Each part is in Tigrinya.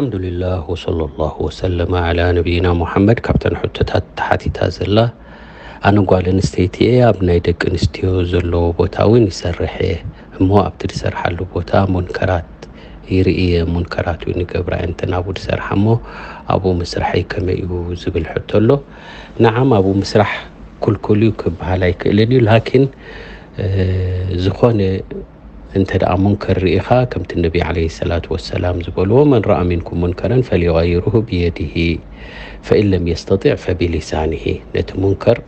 الحمد لله وصلى الله وسلم على نبينا محمد። ካብተን ሕቶታት ተሓቲታ ዘላ፣ ኣነ ጓል ኣንስተይቲ እየ፣ ኣብ ናይ ደቂ ኣንስትዮ ዘለዎ ቦታ እውን ይሰርሕ እየ። እሞ ኣብቲ ዝሰርሓሉ ቦታ ሙንከራት ይርኢ እየ፣ ሙንከራት እውን ይገብራ እየን እተን ኣብኡ ዝሰርሓ። እሞ ኣብኡ ምስራሐይ ከመይ እዩ ዝብል ሕቶ ኣሎ። ነዓም፣ ኣብኡ ምስራሕ ክልኩል እዩ ክበሃል ኣይክእልን እዩ። ላኪን ዝኾነ እንተ ደኣ ሙንከር ርኢኻ፣ ከምቲ ነቢ ዓለይሂ ሰላቱ ወሰላም ዝበልዎ፣ መን ረኣ ሚንኩም ሙንከረን ፈሊዩቀይርሁ ብየዲሂ ፈኢን ለም የስተጢዕ ፈቢሊሳኒሂ። ነቲ ሙንከር፣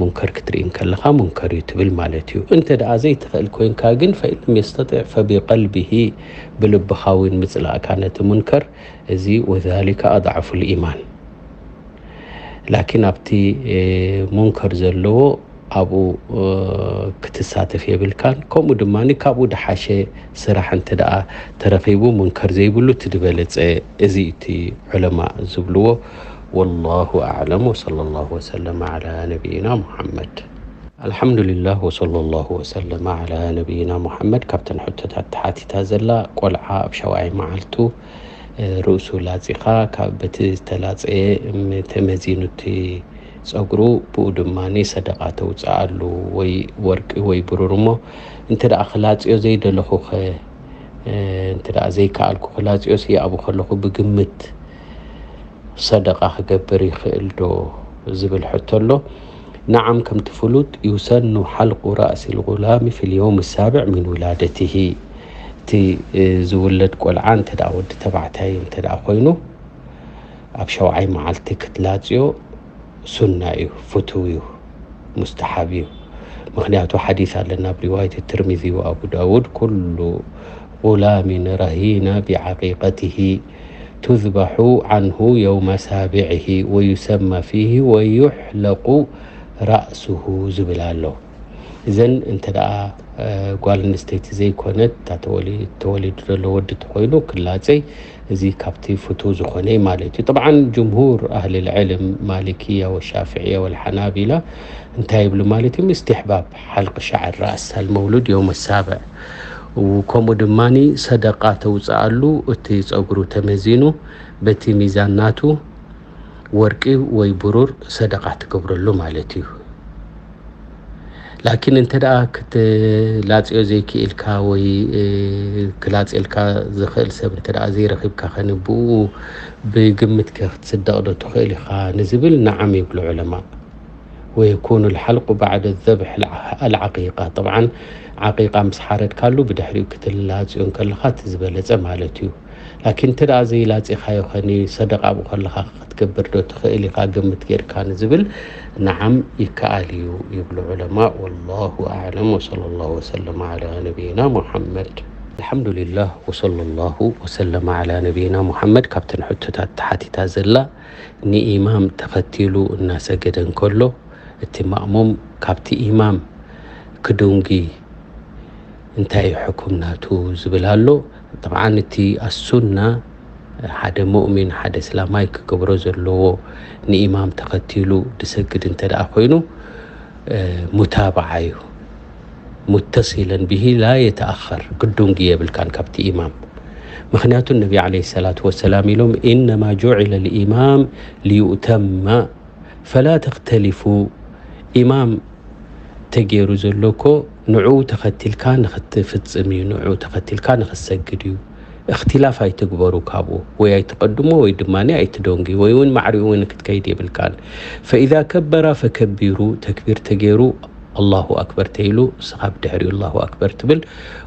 ሙንከር ክትርኢ እንከለኻ ሙንከር እዩ ትብል ማለት እዩ። እንተ ደኣ ዘይትኽእል ኮይንካ ግን፣ ፈኢን ለም የስተጢዕ ፈቢቀልቢሂ፣ ብልብኻ እውን ምጽላእካ ነቲ ሙንከር፣ እዚ ወዛሊከ ኣድዓፉል ኢማን። ላኪን ኣብቲ ሙንከር ዘለዎ ኣብኡ ክትሳተፍ የብልካን። ከምኡ ድማ ካብኡ ድሓሸ ስራሕ እንተ ደኣ ተረኺቡ፣ ሙንከር ዘይብሉ እቲ ዝበለጸ እዚ እቲ ዑለማ ዝብልዎ። ወላሁ ኣዕለም ወሰለ ላሁ ወሰለመ ዓላ ነቢይና ሙሓመድ። ኣልሓምዱሊላህ ወሰለ ላሁ ወሰለመ ዓላ ነቢይና ሙሓመድ። ካብተን ሕቶታት ተሓቲታ ዘላ፣ ቆልዓ ኣብ ሻውዓይ መዓልቱ ርእሱ ላጺኻ፣ ካብ በቲ ዝተላጸየ ተመዚኑ እቲ ጸጉሩ፣ ብኡ ድማ ሰደቃ ተውጽኣሉ፣ ወይ ወርቂ ወይ ብሩር። እሞ እንተ ደኣ ክላጽዮ ዘይደለኹኸ፣ እንተ ደኣ ዘይከኣልኩ፣ ክላጽዮሲ ኣብኡ ከለኹ ብግምት ሰደቃ ክገብር ይኽእል ዶ ዝብል ሕቶ ኣሎ። ነዓም፣ ከምቲ ፍሉጥ፣ ዩሰኑ ሓልቁ ራእሲ ልጉላሚ ፊ ልየውም ሳብዕ ሚን ውላደትሂ። እቲ ዝውለድ ቆልዓ እንተ ደኣ ወዲ ተባዕታይ እንተ ደኣ ኮይኑ፣ ኣብ ሸውዓይ መዓልቲ ክትላጽዮ ሱና እዩ፣ ፍቱው እዩ፣ ሙስተሓብ እዩ። ምኽንያቱ ሓዲስ ኣለና ኣብ ሪዋየት ትርሚዚ ወኣቡ ዳውድ፣ ኩሉ ጉላሚን ረሂነ ቢዓቂቀትሂ ቱዝባሑ ዓንሁ የውመ ሳብዕሂ ወዩሰማ ፊሂ ወዩሕለቁ ራእሱሁ ዝብል ኣሎ። እዘን እንተ ደኣ ጓል ኣንስተይቲ ዘይኮነት፣ እታ ተወሊ-፣ ተወሊዱ ዘሎ ወዲ ተኾይኑ ክላጸይ፣ እዚ ካብቲ ፍቱው ዝኾነ እዩ ማለት እዩ። ጠብዓን ጅምሁር ኣህልል ዕልም፣ ማሊክያ ወሻፍዕያ ወልሓናቢላ፣ እንታይ ይብሉ ማለት እዩ? ምስትሕባብ ሓልቂ ሻዕር ራእስ ኣልመውሉድ የውመ ሳብዕ። ከምኡ ድማ ሰደቃ ተውፅኣሉ፣ እቲ ፀጉሩ ተመዚኑ በቲ ሚዛን ናቱ ወርቂ ወይ ብሩር ሰደቃ ትገብረሉ ማለት እዩ። ላኪን እንተ ደኣ ክትላጽዮ ዘይክኢልካ ወይ፣ እ፣ ክላጽየልካ ዝኽእል ሰብ እንተ ደኣ ዘይረኺብካ ኸ፣ ንብኡ ብግምት ከ ክትስደቕ ዶ ትኽእል ኢኻ ንዝብል፣ ነዓም ይብሉ ዑለማ። ወየኩኑ ልሓልቁ ባዕደ ዘብሕ ኣልዓቂቃ። ጠብዓን ዓቂቃ ምስ ሓረድካሉ ብድሕሪኡ ክትላጽዮ እንከለኻ እቲ ዝበለጸ ማለት እዩ። ላኪን እንተ ደኣ ዘይላጺኻዮ ኸኒ ሰደቃ ኣብኡ ከለኻ ክትገብር ዶ ትኽእል ኢኻ ግምት ጌርካ ንዝብል፣ ነዓም ይከኣል እዩ ይብሉ ዑለማ። ወላሁ ኣዕለም ወሰለ ላሁ ወሰለም ዓላ ነቢይና ሙሓመድ። ኣልሓምዱሊላህ ወሰለ ላሁ ወሰለም ዓላ ነቢይና ሙሓመድ። ካብተን ሕቶታት ተሓቲታ ዘላ፣ ንኢማም ተኸቲሉ እናሰገደ እንከሎ እቲ ማእሙም ካብቲ ኢማም ክዱንጊ እንታይ እዩ ሕኩም ናቱ ዝብል ኣሎ። ጠብዓን እቲ ኣሱና ሓደ ሙእሚን፣ ሓደ እስላማይ ክገብሮ ዘለዎ ንኢማም ተኸቲሉ ድሰግድ እንተ ደኣ ኮይኑ፣ እ፣ ሙታብዓ እዩ። ሙተሲለን ብሂ ላ የተኣኸር፣ ክዱንጊ የብልካን ካብቲ ኢማም። ምኽንያቱ ነቢ ዓለይሂ ሰላቱ ወሰላም ኢሎም፣ ኢነማ ጁዒለ ልኢማም ሊዩእተመ ፈላ ተኽተሊፉ። ኢማም ተገይሩ ዘሎ እኮ ንዕኡ ተኸቲልካ ንኽትፍጽም እዩ፣ ንዕኡ ተኸቲልካ ንኽትሰግድ እዩ። እኽትላፍ ኣይትግበሩ ካብኡ፣ ወይ ኣይትቐድሞ ወይ ድማ ኣይትደንጉ፣ ወይ እውን ማዕሪኡ እውን ክትከይድ የብልካን። ፈኢዛ ከበራ ፈከቢሩ፣ ተክቢር ተገይሩ ኣላሁ ኣክበር ተይሉ፣ ንስኻ ብድሕሪኡ ኣላሁ ኣክበር ትብል።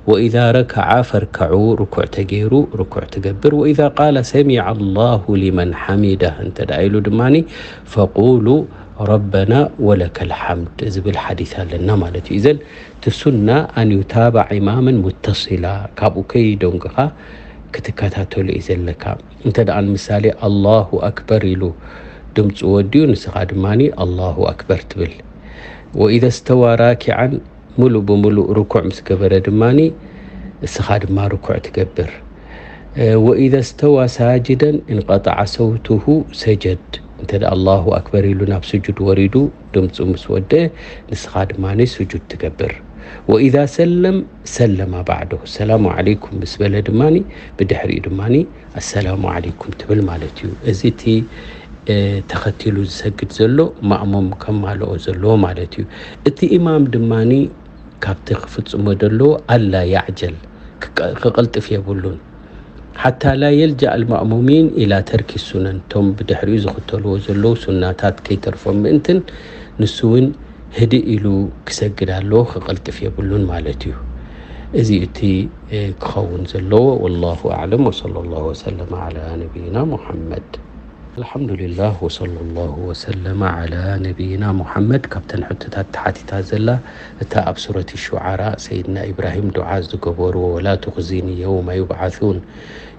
ወኢዛ ረከዓ ፈርከዑ፣ ርኩዕ ተገይሩ ርኩዕ ትገብር። ወኢዛ ቃለ ሰሚዐ ኣላሁ ሊመን ሓሚዳህ እንተ ደኣ ኢሉ ድማ ፈቁሉ ረበና ወለከል ሓምድ ዝብል ሓዲስ ኣለና ማለት እዩ። እዘን እቲ ሱና ኣን ዩታባዕ ኢማመን ሙተሲላ፣ ካብኡ ከይደንጉኻ ክትከታተሎ እዩ ዘለካ። እንተ ደኣ ንምሳሌ ኣላሁ ኣክበር ኢሉ ድምፁ ወዲኡ፣ ንስኻ ድማ ኣላሁ ኣክበር ትብል። ወኢዘ ስተዋ ራኪዓን፣ ሙሉእ ብሙሉእ ርኩዕ ምስ ገበረ ድማ ንስኻ ድማ ርኩዕ ትገብር። እ፣ ወኢዘ ስተዋ ሳጅደን እንቀጠዐ ሰውቱሁ ሰጀድ። እንተ ደኣ ኣላሁ ኣክበር ኢሉ ናብ ስጁድ ወሪዱ ድምፁ ምስ ወደአ፣ ንስኻ ድማ ስጁድ ትገብር። ወኢዛ ሰለም ሰለማ ባዕደሁ። ሰላሙ ዓለይኩም ምስ በለ ድማ ብድሕሪኡ ድማ ኣሰላሙ ዓለይኩም ትብል ማለት እዩ። እዚ እቲ ተኸቲሉ ዝሰግድ ዘሎ ማእሙም ከማልኦ ዘለዎ ማለት እዩ። እቲ ኢማም ድማ ካብቲ ክፍጽሞ ደለዎ ኣላ ያዕጀል፣ ክቀልጥፍ የብሉን። ሓታ ላ የልጃእ ኣልማእሙሚን ኢላ ተርኪ ሱነን፣ እቶም ብድሕሪኡ ዝኽተልዎ ዘለዉ ሱናታት ከይተርፎም ምእንትን ንሱ እውን ህድእ ኢሉ ክሰግድ ኣለዎ፣ ክቐልጥፍ የብሉን ማለት እዩ። እዚ እቲ ክኸውን ዘለዎ። ወላሁ ኣዕለም። ወሰለ ላሁ ወሰለመ ዓላ ነቢይና ሙሓመድ። ኣልሓምዱሊላህ ወሰለ ላሁ ወሰለመ ዓላ ነቢይና ሙሓመድ። ካብተን ሕቶታት ተሓቲታ ዘላ እታ ኣብ ሱረት ሹዓራ ሰይድና ኢብራሂም ዱዓ ዝገበርዎ፣ ወላ ቱኽዚኒ የውመ ዩብዓሱን፣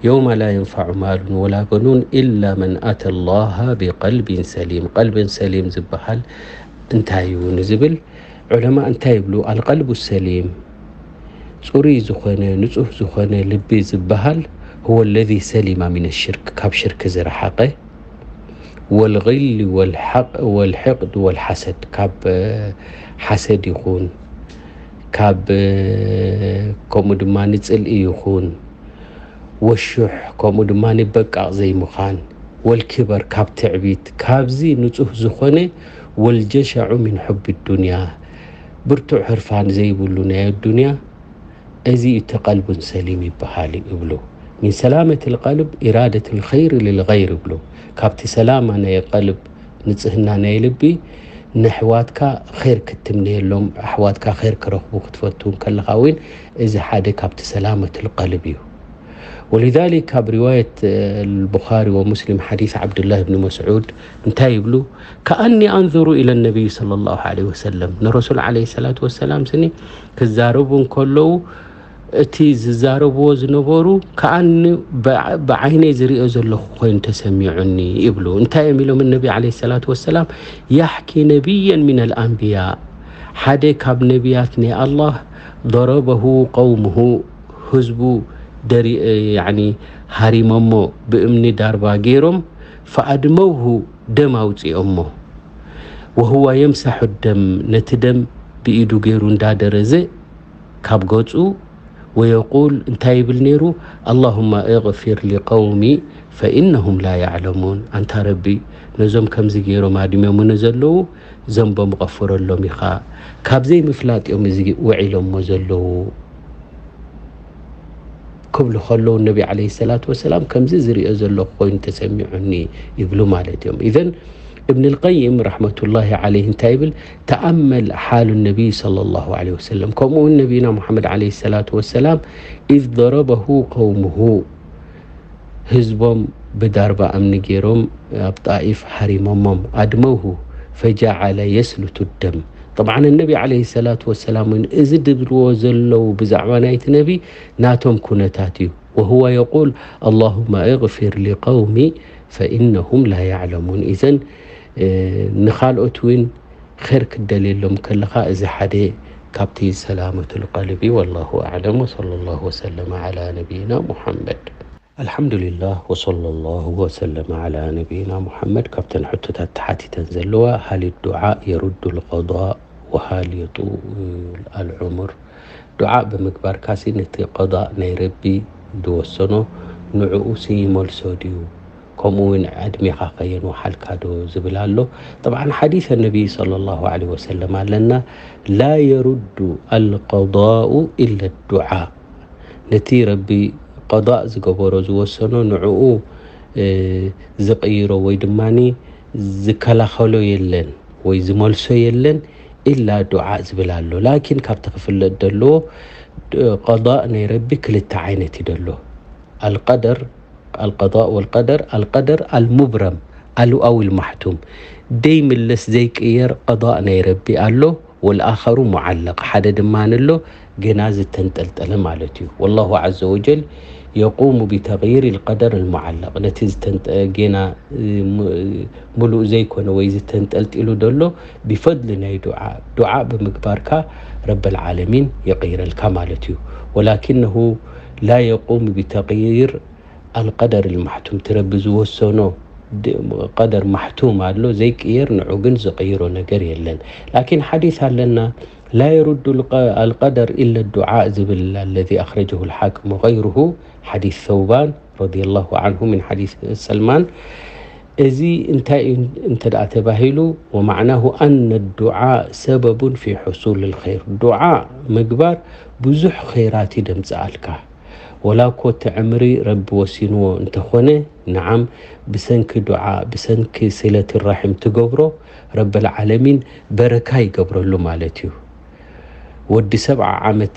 የውመ ላ የንፋዑ ማሉን ወላ በኑን ኢላ መን ኣተ ላሃ ቢቀልቢን ሰሊም። ቀልብን ሰሊም ዝበሃል እንታይ እዩ ንዝብል ዑለማ እንታይ ይብሉ? ኣልቀልቡ ሰሊም፣ ጽሩይ ዝኾነ ንጹህ ዝኾነ ልቢ ዝበሃል፣ ሁወ ለዚ ሰሊማ ሚነ ሽርክ፣ ካብ ሽርክ ዝረሓቐ፣ ወልግሊ ወልሐቅ- ወልሕቅድ ወልሓሰድ፣ ካብ ሓሰድ ይኹን ካብ ከምኡ ድማ ንጽልኢ ይኹን ወሹሕ፣ ከምኡ ድማ በቃቕ ዘይምዃን፣ ወልኪበር ካብ ትዕቢት፣ ካብዚ ንጹህ ዝኾነ፣ ወልጀሸዑ ሚን ሑብ ዱንያ፣ ብርቱዕ ህርፋን ዘይብሉ ናይ ኣዱንያ፣ እዚ እቲ ቀልቡን ሰሊም ይበሃል ይብሉ። ሚን ሰላመት ልቀልብ ኢራደት ልኸይር ልልገይር ይብሉ። ካብቲ ሰላማ ናይ ቀልብ ንጽህና ናይ ልቢ ንኣሕዋትካ ኸይር ክትምነየሎም፣ ኣሕዋትካ ኸይር ክረኽቡ ክትፈቱ እንከለኻ እውን፣ እዚ ሓደ ካብቲ ሰላመት ልቀልብ እዩ። ወሊዛሊክ ካብ ሪዋየት ልቡኻሪ ወሙስሊም ሓዲስ ዓብዱላህ ብኒ መስዑድ እንታይ ይብሉ? ከኣኒ ኣንዙሩ ኢለ ነቢይ ሰለላሁ ዐለይሂ ወሰለም፣ ንረሱል ዐለይሂ ሰላቱ ወሰላም ስኒ ክዛረቡ እንከለዉ እቲ ዝዛረብዎ ዝነበሩ ከኣኒ ብዓይነይ ዝሪኦ ዘለኹ ኮይኑ ተሰሚዑኒ ይብሉ። እንታይ እዮም ኢሎም ነቢ ዐለይሂ ሰላቱ ወሰላም? ያሕኪ ነቢየን ሚነል ኣንብያ፣ ሓደ ካብ ነቢያት ናይ ኣላህ፣ ضربه قومه፣ ህዝቡ ደሪ- ያኒ ሃሪሞሞ ብእምኒ ዳርባ ገይሮም፣ ፈኣድመውሁ፣ ደም ኣውፂኦሞ፣ ወሁዋ የምሳሑ ደም፣ ነቲ ደም ብኢዱ ገይሩ እንዳደረዘ ካብ ገጹ፣ ወየቁል፣ እንታይ ይብል ነይሩ? ኣላሁማ እግፊር ሊቀውሚ ፈኢነሁም ላ ያዕለሙን። ኣንታ ረቢ፣ ነዞም ከምዚ ገይሮም ኣድሚዮምኒ ዘለዉ ዘንቦም ቐፍረሎም ኢኻ፣ ካብ ዘይምፍላጥ እዮም እዚ ውዒሎሞ ዘለዉ ክብሉ ከለዉ፣ ነቢ ዓለይሂ ሰላቱ ወሰላም ከምዚ ዝሪኦ ዘለኹ ኮይኑ ተሰሚዑኒ ይብሉ ማለት እዮም። ኢዘን እብን ልቀይም ረሕመቱላሂ ዓለይህ እንታይ ይብል? ተኣመል ሓሉ ነቢይ ሰለላሁ ዓለይሂ ወሰለም፣ ከምኡ እውን ነቢይና ሙሓመድ ዓለይሂ ሰላቱ ወሰላም፣ ኢዝ ضربه قومه፣ ህዝቦም ብዳርባ እምኒ ገይሮም ኣብ ጣኢፍ ሃሪሞሞም፣ ኣድመውሁ ፈጀዓለ የስሉቱ ደም። ጠብዓን ነቢ ዓለይሂ ሰላቱ ወሰላም እውን እዚ ድብልዎ ዘለዉ ብዛዕባ ናይቲ ነቢ ናቶም ኩነታት እዩ። ወሁወ የቁል ኣላሁመ እግፊር ሊቀውሚ ፈኢነሁም ላ ያዕለሙን። ኢዘን ንኻልኦት እውን ኸይር ክደልየሎም ከለኻ፣ እዚ ሓደ ካብቲ ሰላመቱል ቀልቢ። ወላሁ ኣዕለም፣ ወሰለላሁ ወሰለመ ዓላ ነቢይና ሙሓመድ። ኣልሓምዱሊላህ፣ ወሰለላሁ ወሰለመ ዓላ ነቢይና ሙሓመድ። ካብተን ሕቶታት ተሓቲተን ዘለዋ፣ ሃል ዱዓ የሩዱ ልቀዳ ወሃል የጡል ኣልዑሙር? ዱዓ ብምግባርካሲ ነቲ ቀዳእ ናይ ረቢ ዝወሰኖ ንዕኡሲ ይመልሶ ድዩ? ከምኡ እውን ዕድሜኻ ከየንውሓልካ ዶ ዝብል ኣሎ። ጠብዓን ሓዲሰ ነቢይ ሰለላሁ ዐለይሂ ወሰለም ኣለና፣ ላ የሩዱ ኣልቀዳኡ ኢለ ዱዓ። ነቲ ረቢ ቀዳእ ዝገበሮ ዝወሰኖ ንዕኡ ዝቕይሮ ወይ ድማ ዝከላኸሎ የለን ወይ ዝመልሶ የለን፣ ኢላ ዱዓ ዝብል ኣሎ። ላኪን ካብቲ ክፍለጥ ዘለዎ፣ ቀዳእ ናይ ረቢ ክልተ ዓይነት እዩ ደሎ። ኣልቀደር፣ ኣልቀዳእ ወልቀደር፣ ኣልቀደር ኣልሙብረም ኣሉ ኣው ልማሕቱም፣ ደይምለስ ዘይቅየር ቀዳእ ናይ ረቢ ኣሎ። ወልኣኸሩ ሙዓለቕ፣ ሓደ ድማ ኣሎ ገና ዝተንጠልጠለ ማለት እዩ። ወላሁ ዐዘ ወጀል የቁሙ ቢተቕይር ልቀደር ልሙዓለቕ፣ ነቲ ዝተንጠ- ገና እ፣ ሙ- ምሉእ ዘይኮነ ወይ ዝተንጠልጢሉ ደሎ ብፈድሊ ናይ ዱዓ፣ ዱዓ ብምግባርካ ረበል ዓለሚን የቕይረልካ ማለት እዩ። ወላኪነሁ ላ የቁሙ ቢተቕይር ኣልቀደር ልማሕቱም፣ እቲ ረቢ ዝወሰኖ ድ- ቀደር ማሕቱም ኣሎ ዘይቅየር፣ ንዑ ግን ዝቕይሮ ነገር የለን። ላኪን ሓዲስ ኣለና፣ لا يرد الق- القدر إلا الدعاء ዝብል الذي أخرجه الحاكم وغيره، حديث ثوبان رضي الله عنه من حديث سلمان። እዚ እንታይ እዩ እንተ ደኣ ተባሂሉ፣ ومعناه أن الدعاء سبب في حصول الخير። ዱዓ ምግባር ብዙሕ ኸይራት እዩ ደምጽኣልካ። ወላ እኮ እቲ ዕምሪ ረቢ ወሲንዎ እንተኾነ፣ ንዓም ብሰንኪ ዱዓ፣ ብሰንኪ ሲለት ራሒም ትገብሮ፣ ረበል ዓለሚን በረካ ይገብረሉ ማለት እዩ። ወዲ ሰብዓ ዓመት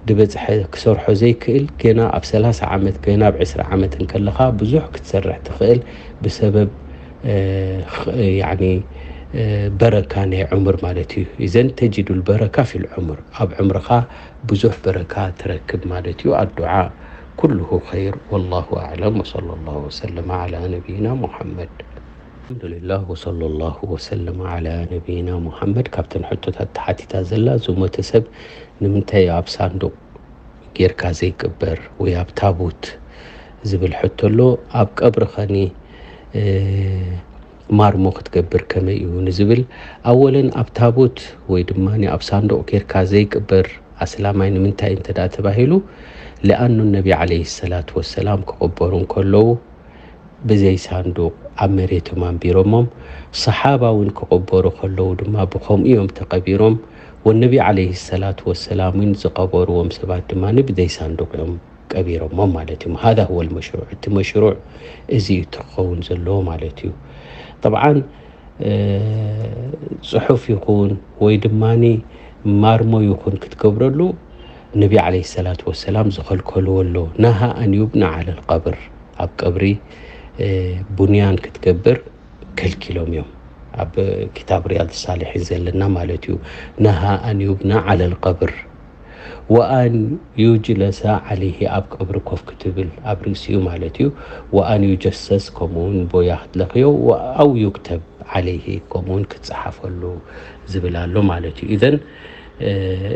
ዝበጽሐ ክሰርሖ ዘይክእል፣ ገና ኣብ ሰላሳ ዓመት፣ ገና ኣብ ዕስራ ዓመት እንከለኻ ብዙሕ ክትሰርሕ ትኽእል፣ ብሰበብ ያኒ በረካ ናይ ዑምር ማለት እዩ። إذن تجد البركة في العمر፣ ኣብ ዕምርኻ ብዙሕ በረካ ትረክብ ማለት እዩ። الدعاء كله خير والله أعلم وصلى الله وسلم على نبينا محمد. الحمد لله وصلى الله وسلم على نبينا محمد። ካብተን ሕቶታት ተሓቲታ ዘላ፣ ዝሞተ ሰብ ንምንታይ ኣብ ሳንዱቕ ጌርካ ዘይቅበር ወይ ኣብ ታቦት ዝብል ሕቶ ኣሎ። ኣብ ቀብሪ ኸኒ ማርሞ ክትገብር ከመይ እዩ ንዝብል፣ ኣወለን ኣብ ታቦት ወይ ድማ ኣብ ሳንዱቕ ጌርካ ዘይቅበር ኣስላማይ ንምንታይ እንተ ደኣ ተባሂሉ፣ لأن النبي عليه الصلاة والسلام ክቕበሩ እንከለዉ ብዘይ ሳንዱቕ ኣብ መሬቶም ኣንቢሮሞም፣ ሰሓባ እውን ክቕበሩ ከለዉ ድማ ብኸምኡ እዮም ተቐቢሮም። والنبي عليه الصلاة والسلام እውን ዝቐበርዎም ሰባት ድማ ብዘይ ሳንዱቕ እዮም ቀቢሮሞም ማለት እዩ። هذا هو المشروع። እቲ መሽሩዕ እዚ እዩ እቲ ክኸውን ዘለዎ ማለት እዩ። ጠብዓን ጽሑፍ ይኹን ወይ ድማ ማርሞ ይኹን ክትገብረሉ ነቢ ዓለይሂ ሰላቱ ወሰላም ዝኸልከልዎ ኣሎ። ነሃ ኣን ዩብና ዓለል ቀብር፣ ኣብ ቀብሪ ቡንያን ክትገብር ከልኪሎም እዮም። ኣብ ክታብ ሪያድ ሳሊሒን ዘለና ማለት እዩ። ነሃ ኣን ዩብና ዓለል ቀብር ወኣን ዩጅለሰ ዓለይሂ፣ ኣብ ቀብሪ ኮፍ ክትብል ኣብ ርእሲኡ ማለት እዩ። ወኣን ዩጀሰስ፣ ከምኡውን ቦያ ክትለኽዮ፣ ኣው ዩክተብ ዓለይሂ፣ ከምኡውን ክጸሓፈሉ ዝብል ኣሎ ማለት እዩ። ኢዘን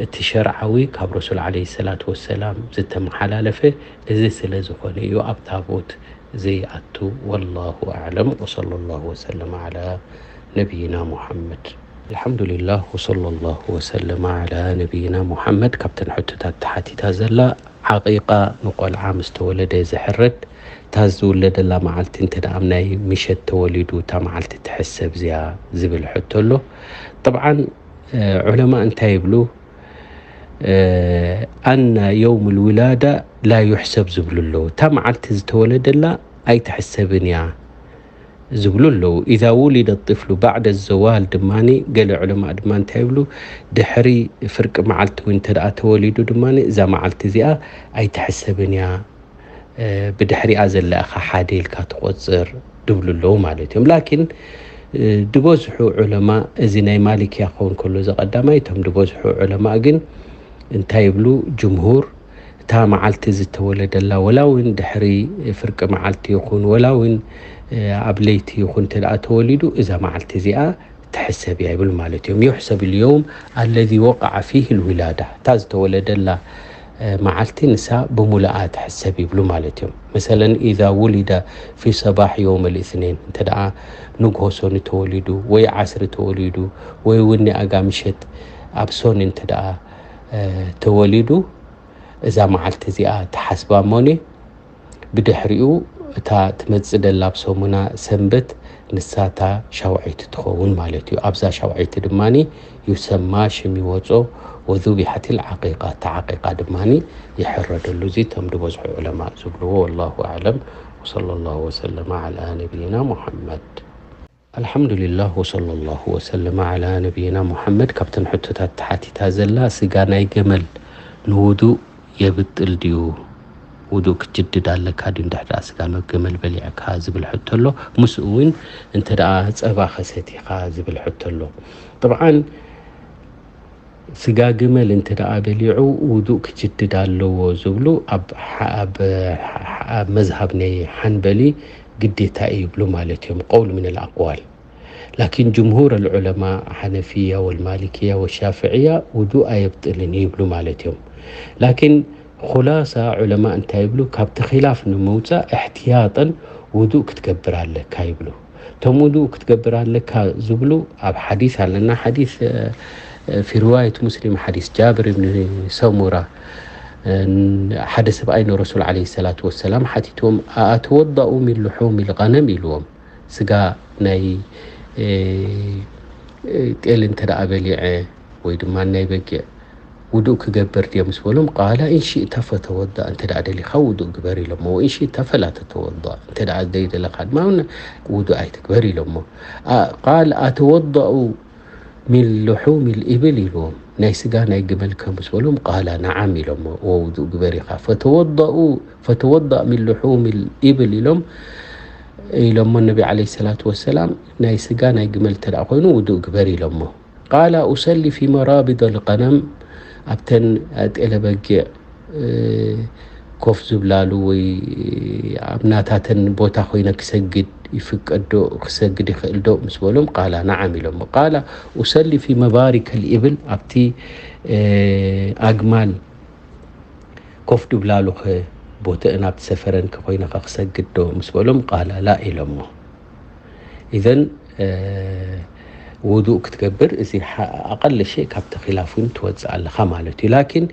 እቲ ሸርዓዊ ካብ ረሱል ዓለይሂ ሰላቱ ወሰላም ዝተመሓላለፈ እዚ ስለ ዝኾነ እዩ ኣብ ታቦት ዘይኣቱ። ወላሁ ኣዕለም። ወሰለላሁ ወሰለም ዓላ ነቢይና ሙሐመድ። ኣልሐምዱሊላህ ወሰለላሁ ወሰለም ዓላ ነቢይና ሙሐመድ። ካብተን ሕቶታት ተሓቲታ ዘላ፣ ዓቂቃ ንቆልዓ ምስ ተወለደ ዝሕረድ፣ እታ ዝውለደላ መዓልቲ እንተ ደኣ ኣብ ናይ ምሸት ተወሊዱ እታ መዓልቲ ትሕሰብ እዚኣ ዝብል ሕቶ ኣሎ። ጠብዓን ዑለማ እንታይ ይብሉ? ኣና የውም ልውላዳ ላ ዩሕሰብ ዝብሉ ኣለዉ። እታ መዓልቲ ዝተወለደላ ኣይትሕሰብን እያ ዝብሉ ኣለዉ። ኢዛ ውሊደ ጥፍሉ ባዕደ ዘዋል ድማ፣ ገለ ዑለማ ድማ እንታይ ይብሉ? ድሕሪ ፍርቂ መዓልቲ እውን እንተ ደኣ ተወሊዱ ድማ እዛ መዓልቲ እዚኣ ኣይትሕሰብን እያ፣ ብድሕሪኣ ዘላ ኢኻ ሓደ ኢልካ ትቆጽር ድብሉ ኣለዉ ማለት እዮም። ላኪን ድበዝሑ ዑለማ፣ እዚ ናይ ማሊክያ ክኸውን ከሎ እዚ ቀዳማይ፣ እቶም ድበዝሑ ዑለማ ግን እንታይ ይብሉ? ጅምሁር፣ እታ መዓልቲ ዝተወለደላ፣ ወላ እውን ድሕሪ ፍርቂ መዓልቲ ይኹን፣ ወላ እውን ኣብ ለይቲ ይኹን እንተ ደኣ ተወሊዱ፣ እዛ መዓልቲ እዚኣ ትሕሰብ እያ ይብል ማለት እዮም። ዩሕሰብ ልየውም ኣለዚ ወቃዓ ፊህ ልዊላዳ፣ እታ ዝተወለደላ መዓልቲ ንሳ ብሙሉኣ ትሕሰብ ይብሉ ማለት እዮም። መሰለን ኢዛ ውሊደ ፊ ሰባሕ የውም ልእስኔን፣ እንተ ደኣ ንግሆ ሶኒ ተወሊዱ ወይ ዓስሪ ተወሊዱ ወይ እውን ንኣጋ ምሸት ኣብ ሶኒ እንተ ደኣ ተወሊዱ፣ እዛ መዓልቲ እዚኣ ትሓስባ እሞኒ ብድሕሪኡ እታ ትመጽእ ደላ ኣብ ሰሙና ሰንበት ንሳ እታ ሻውዐይቲ ትኸውን ማለት እዩ። ኣብዛ ሻውዐይቲ ድማ ዩሰማ፣ ሽም ይወጾ፣ ወዙቢሐትል ዓቂቃ፣ እታ ዓቂቃ ድማ ይሕረደሉ። እዚ እቶም ዝበዝሑ ዑለማእ ዝብልዎ። ወላሁ ኣዕለም። ወሰለላሁ ወሰለመ ዓላ ነቢይና ሙሐመድ። ኣልሓምዱሊላህ ወሰለላሁ ወሰለመ ዓላ ነቢይና ሙሐመድ። ካብተን ሕቶታት ተሓቲታ ዘላ፣ ስጋ ናይ ገመል ንውዱእ የብጥል ድዩ? ውዱእ ክትጅድድ ኣለካ ድዩ እንድሕር ደኣ ስጋ ገመል በሊዕካ ዝብል ሕቶ ኣሎ። ምስኡ እውን እንተ ደኣ ጸባ ከሰቲኻ ዝብል ሕቶ ኣሎ። ጥብዓን ስጋ ግመል እንተ ደኣ በሊዑ ውዱእ ክጅድድ ኣለዎ ዝብሉ ኣብ፣ ኣብ፣ ኣብ መዝሃብ ናይ ሓንበሊ ግዴታ እዩ ይብሉ ማለት እዮም። ቀውል ምን ኣልኣቅዋል። ላኪን ጅምሁር ኣልዑለማ ሓነፊያ ወልማሊክያ ወሻፍዕያ ውዱእ ኣየብጥልን እዩ ይብሉ ማለት እዮም። ላኪን ኹላሳ ዑለማ እንታይ ይብሉ? ካብቲ ኺላፍ ንምውፃእ እሕትያጠን ውዱእ ክትገብር ኣለካ ይብሉ። እቶም ውዱእ ክትገብር ኣለካ ዝብሉ ኣብ ሓዲስ ኣለና። ሓዲስ፣ እ፣ في رواية مسلم حديث جابر بن سمرة ሓደ ሰብኣይ ንረሱል ዓለይሂ ሰላቱ ወሰላም ሓቲትዎም ኣተወዳኡ ሚን ልሑም ልቀነም ኢልዎም። ስጋ ናይ ጤል እንተ ደኣ በሊዐ ወይ ድማ ናይ በጊዕ ውዱእ ክገብር ድየ ምስ በሎም ቃላ ኢንሽእተ ፈተወዳእ፣ እንተ ደኣ ደሊኻ ውዱእ ግበር ኢሎሞ። ወኢንሽእተ ፈላ ተተወዳእ፣ እንተ ደኣ ዘይደለኻ ድማ ውዱእ ኣይትግበር ኢሎሞ። ቃል ኣተወዳኡ ሚን ልሑም ልኢብል ኢልዎም። ናይ ስጋ ናይ ግመል ከ ምስ በሎም ቃላ ነዓም ኢሎሞ። ወውዱእ ግበር ኢኻ። ፈተወዳኡ ፈተወዳእ ሚን ልሑም ልኢብል ኢሎም ኢሎሞ ነቢ ዓለይሂ ሰላቱ ወሰላም። ናይ ስጋ ናይ ግመል እንተ ደኣ ኮይኑ ውዱእ ግበር ኢሎሞ። ቃላ ኡሰሊ ፊ መራቢድ ልቀነም ኣብተን ጤለ በጊዕ ኮፍ ዝብላሉ ወይ ኣብ ናታተን ቦታ ኮይነ ክሰግድ ይፍቀድ ዶ ክሰግድ ይኽእል ዶ ምስ በሎም ቃላ ነዓም ኢሎሞ። ቃላ ኡሰሊ ፊ መባሪክ ልኢብል ኣብቲ ኣግማል ኮፍ ድብላሉ ኸ ቦተእን ኣብቲ ሰፈረን ከ ኮይነ ኸ ክሰግድ ዶ ምስ በሎም ቃላ ላ ኢሎሞ። ኢዘን ውዱእ ክትገብር እዚ ኣቐል ሸይ ካብቲ ኺላፍ እውን ትወፅእ ኣለኻ ማለት እዩ። ላኪን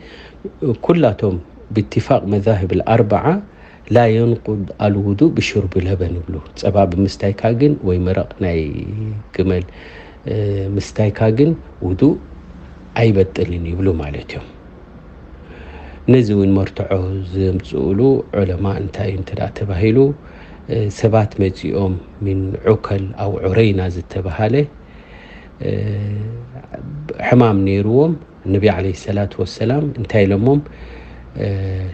ኩላቶም ብትፋቅ መዛህብ ኣርበዓ ላ የንቁድ ኣልውዱእ ብሽርብ ለበን ይብሉ። ፀባ ብምስታይካ ግን ወይ መረቕ ናይ ግመል ምስታይካ ግን ውዱእ ኣይበጥልን ይብሉ ማለት እዮም። ነዚ እውን መርትዖ ዘምፅእሉ ዑለማ እንታይ እዩ እንተ ተባሂሉ ሰባት መፂኦም ሚን ዑከል ኣው ዑረይና ዝተባሃለ ሕማም ነይርዎም። ነቢ ዓለይሂ ሰላቱ ወሰላም እንታይ ኢሎሞም?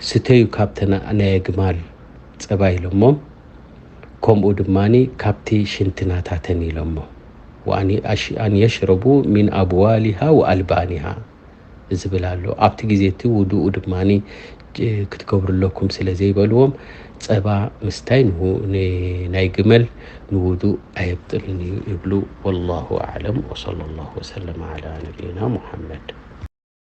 ስተዩ ካብተን ናይ ኣግማል ፀባ ኢሎሞም። ከምኡ ድማ ካብቲ ሽንትናታተን ኢሎሞ። ወኣን የሽረቡ ሚን ኣብዋሊሃ ወኣልባኒሃ ዝብል ኣሎ። ኣብቲ ግዜ እቲ ውዱኡ ድማ ክትገብሩ ኣለኩም ስለ ዘይበልዎም ፀባ ምስታይ ናይ ግመል ንውዱእ ኣየብጥልን እዩ ይብሉ። ወላሁ ኣዕለም ወሰለ ላሁ ወሰለም ዓላ ነቢይና ሙሓመድ።